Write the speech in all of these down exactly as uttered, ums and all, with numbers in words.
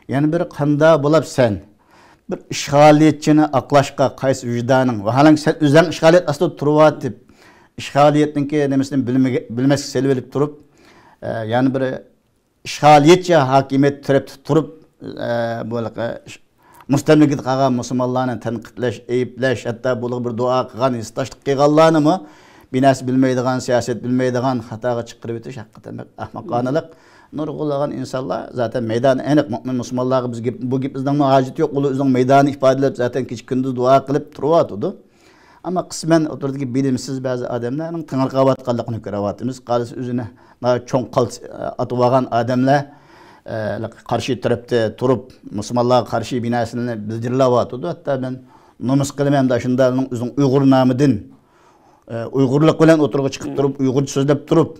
يەنە بىر قاندا بولاپ سەن بىر ئىشغالىيەتچىنى ئاقلاشقا قايسى ۋىجدانىڭ؟ ۋاھالەنكى سەن ئۆزۈڭ ئىشغالىيەت ئاستىدا تۇرۇۋاتىپ، ئىشغالىيەتنىڭكى نېمىسىنى بىلمىگە-، بىلمەسكە سېلىۋېلىپ تۇرۇپ، ئە، يەنە بىر ئىشغالىيەتچى ھاكىمىيەت تەرەپتە تۇرۇپ، ئە، بۇ ھېلىقى مۇستەملىكىدە قالغان مۇسۇلمانلارنى تەنقىدلەش، ئەيىبلەش، ھەتتا بۇلارغا بىر دۇئا قىلغان، ھېسداشلىق قىلغانلارنىمۇ بىناسى بىلمەيدىغان، سىياسەت بىلمەيدىغان خاتاغا چىقىرىۋېتىش ھەقىقەتەن بەك ئەخمەقانىلىق. نۇرغۇنلىغان ئىنسانلار زاتەن مەيدانى ئېنىق، مۆمىن مۇسۇلمانلارغا بىز گەپ، بۇ گېپىمىزنىڭمۇ ھاجىتى يوق، ئۇلار ئۆزىنىڭ مەيدانى ئىپادىلەپ زاتەن كېچە كۈندۈز دۇئا قىلىپ تۇرۇۋاتىدۇ. ئەمما قىسمەن ئوتتۇرىدىكى بىلىمسىز بەزى ئادەملەرنىڭ تېڭىرقاۋاتقانلىقىنى كۆرۈۋاتىمىز. قارىسا ئۆزىنى ناھايىتى چوڭ قالتىس ئاتىۋالغان ئادەملەر، ئە، قارشى تەرەپتە تۇرۇپ، مۇسۇلمانلارغا قارشى بىناسىنى بىلدۈرلەۋاتىدۇ. ھەتتا مەن نومۇس قىلىمەن، مۇنداق شۇنداقنىڭ ئۆزىنىڭ ئۇيغۇر نامىدىن، ئە، ئۇيغۇرلۇق بىلەن ئوتتۇرىغا چىقىپ تۇرۇپ، ئۇيغۇرچە سۆزلەپ تۇرۇپ،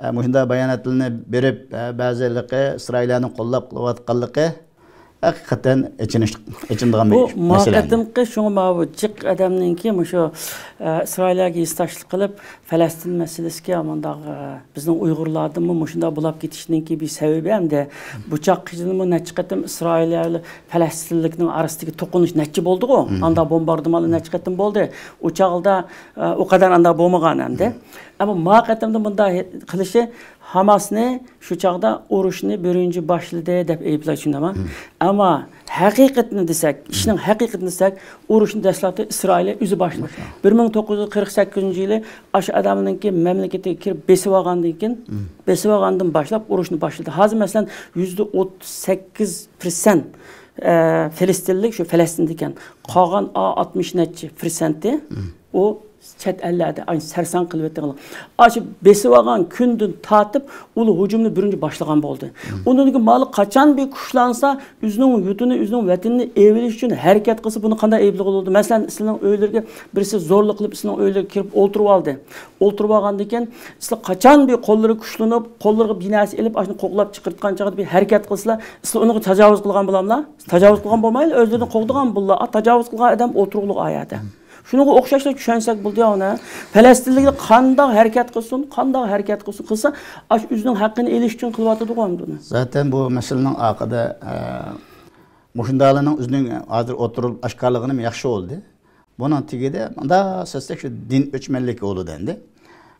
ئە، مۇشۇنداق باياناتلىرىنى بېرىپ، ئە، بەزى ھېلىقى ئىسرائىلىيەنى قوللاپ قىلىۋاتقانلىقى ھەقىقەتەن ئېچىنىشلىق، ئېچىنىدىغان بۇ بىر مەسىلە. ماقەتىمقى شۇڭا ماۋۇ جىق ئادەمنىڭكى مۇشۇ، ئە، ئىسرائىلىيەگە ھېسداشلىق قىلىپ، فەلەستىن مەسىلىسىگە مۇنداق، ئە، بىزنىڭ ئۇيغۇرلاردىنمۇ مۇشۇنداق بولاپ كېتىشىنىڭكى بىر سەۋەبى ھەمدە بۇ چاغقىچىمۇ نەچچە قېتىم ئىسرائىلىيە بىلەن پەلەستىنلىكنىڭ ئارىسىدىكى توقۇنۇش نەچچە بولدىغۇ؟ مم. ئاندا بومباردىمانلار نەچچە قېتىم بولدى. ئۇ چاغدا، ئە، ئۇ قەدەر ئاندا بولمىغان ئەمدى. مم. ئەمما ما قېتىمدا بۇنداق قىلىشى ھاماسنى شۇ چاغدا ئۇرۇشنى بىرىنچى باشلىدى دەپ ئەيىبلەش، چۈشىنىمەن. مم. ئەمما ھەقىقەتنى دېسەك، ئىشنىڭ ھەقىقىتىنى دېسەك، ئۇرۇشنى دەسلەپتە ئىسرائىلىيە ئۆزى باشلىدى. باشلىدى. بىر مىڭ توققۇز يۈز قىرىق سەككىزىنچى يىلى ئاشۇ ئادەمنىڭكى مەملىكىتىگە كىرىپ بېسىۋالغاندىن كېيىن، مم. بېسىۋالغاندىن باشلاپ ئۇرۇشنى باشلىدى. ھازىر، مەسىلەن، يۈزدە ئوتتۇز سەككىز پىرسەنت، ئە، فىلىستىنلىك شۇ پەلەستىندە ئىكەن. قالغان ئا-، ئاتمىش نەچچە پىرسەنتى مم. ئۇ چەت ئەللەردە، ئاي، سەرسان قىلىۋېتىڭلار. ئاشۇ بېسىۋالغان كۈندىن تارتىپ ئۇلار ھۇجۇمنى بىرىنچى باشلىغان بولدى. مم. ئۇنىڭدىن كېيىن مانا قاچان بىر كۈچلەنسە، ئۆزىنىڭ يۇرتىنى، ئۆزىنىڭ ۋەتىنىنى ئېلىۋېلىش ئۈچۈن ھەرىكەت قىلسا، بۇنى قانداق ئەيىبلىگىلى بولىدۇ؟ مەسىلەن، سىلەرنىڭ ئۆيلىرىگە بىرسى زورلۇق قىلىپ، سىلەرنىڭ ئۆيلىرىگە كىرىپ ئولتۇرۇۋالدى. ئولتۇرۇۋالغاندىن كېيىن، سىلەر قاچان بىر قوللىرى كۈچلىنىپ، قوللىرىغا بىر نەرسە ئېلىپ، ئاشۇنى قوغلاپ چىقىرتقان چاغدا بىر ھەرىكەت قىلسىلا، سىلەر ئۇنىڭغا تاجاۋۇز قىلغان بولاملا؟ تاجاۋۇز قىلغان بولمايلا، ئۆزلىرىنى قوغدىغان بوللا. ئا، تاجاۋۇز قىلغان ئادەم ئولتۇرغۇلۇق ئا يەردە. شۇنىڭغا ئوخشاشلا چۈشەنسەك بولىدۇ يا ئۇنى. پەلەستىنلىكلەر قانداق ھەرىكەت قىلسۇن، قانداق ھەرىكەت قىلسۇن، قىلسا، ئاشۇ ئۆزىنىڭ ھەققىنى ئېلىش ئۈچۈن قىلىۋاتىدىغۇ ئەمدى ئۇنى. زاتەن بۇ مەسىلىنىڭ ئارقىدا، ئە، مۇشۇنداقلارنىڭ ئۆزىنىڭ ھازىر ئوتتۇرىلىپ ئاشكارىلىغىنىمۇ ياخشى بولدى. بۇنىڭ تېگىدە مۇنداق سەزسەك شۇ دىن ئۆچمەنلىكى بولىدۇ ئەمدى.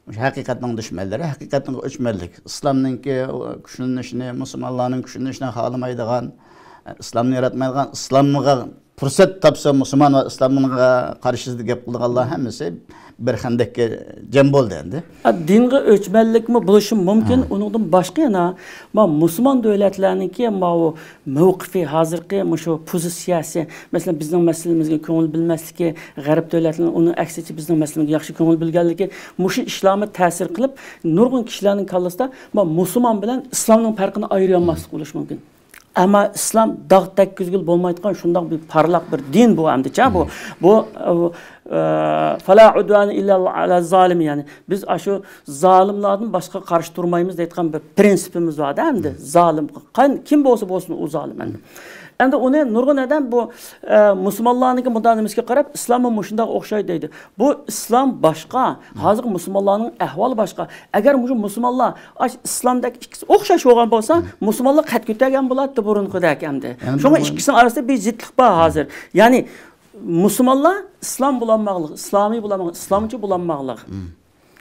مۇشۇ ھەقىقەتنىڭ دۈشمەنلىرى، ھەقىقەتنىڭ ئۆچمەنلىك. ئىسلامنىڭكى كۈچلىنىشىنى، مۇسۇلمانلارنىڭ كۈچلىنىشىنى خالىمايدىغان، ئىسلامنى ياراتمايدىغان، ئىسلامغا پۇرسەت تاپسا مۇسۇلمانغا، ئىسلامغا قارشى گەپ قىلىدىغانلار ھەممىسى بىر خەندەككە جەم بولدى ئەمدى. ئا، دىنغا ئۆچمەنلىكمۇ بولۇشى مۇمكىن. ھە. ئۇنىڭدىن باشقا يەنە، ما، مۇسۇلمان دۆلەتلەرنىڭكى ماۋۇ مەۋقىپى، ھازىرقى مۇشۇ پوزىتسىيەسى، مەسىلەن، بىزنىڭ مەسىلىمىزگە كۆڭۈل بۆلمەسلىكى، غەرب دۆلەتلىرىنىڭ ئۇنىڭ ئەكسىچە بىزنىڭ مەسىلىمىزگە ياخشى كۆڭۈل بۆلگەنلىكى، مۇشۇ ئىشلارمۇ تەسىر قىلىپ، نۇرغۇن كىشىلەرنىڭ كاللىسىدا، ما، مۇسۇلمان بىلەن ئىسلامنىڭ پەرقىنى ئايرىيالماسلىق بولۇشى مۇمكىن. ئەمما ئىسلام داغ تەگكۈزگىلى بولمايدىغان شۇنداق بىر پارلاق بىر دىن بۇ ئەمدىچە بۇ. مم. بۇ، ئە، فلا ئۇدۋانە ئىللا ئەلەز زالىمىن، يەنى بىز ئاشۇ زالىملاردىن باشقا قارشى تۇرمايمىز دەيدىغان بىر پرىنسىپىمىز بار-دە ئەمدى. مم. زالىم، قان-، كىم بولسا بولسۇن ئۇ زالىم ئەمدى. ئەمدى ئۇنى نۇرغۇن ئادەم بۇ، ئە، مۇسۇلمانلارنىڭكى مۇنداق نېمىسىگە قاراپ، ئىسلاممۇ مۇشۇنداق ئوخشايدۇ دەيدۇ. بۇ ئىسلام باشقا، ھازىرقى مۇسۇلمانلارنىڭ ئەھۋالى باشقا. ئەگەر مۇشۇ مۇسۇلمانلار ئاش-، ئىسلامدەك ئىككىسى ئوخشاش بولغان بولسا، مۇسۇلمانلار قەد كۆتەرگەن بولاتتى بۇرۇنقىدەك ئەمدى. يەنى شۇڭا بۇ ئىككىسىنىڭ ئارىسىدا بىر زىتلىق بار ھازىر. يەنى مۇسۇلمانلار ئىسلام بولالماقلىق، ئىسلامىي بولالماقلىق، ئىسلامچى بولالماقلىق.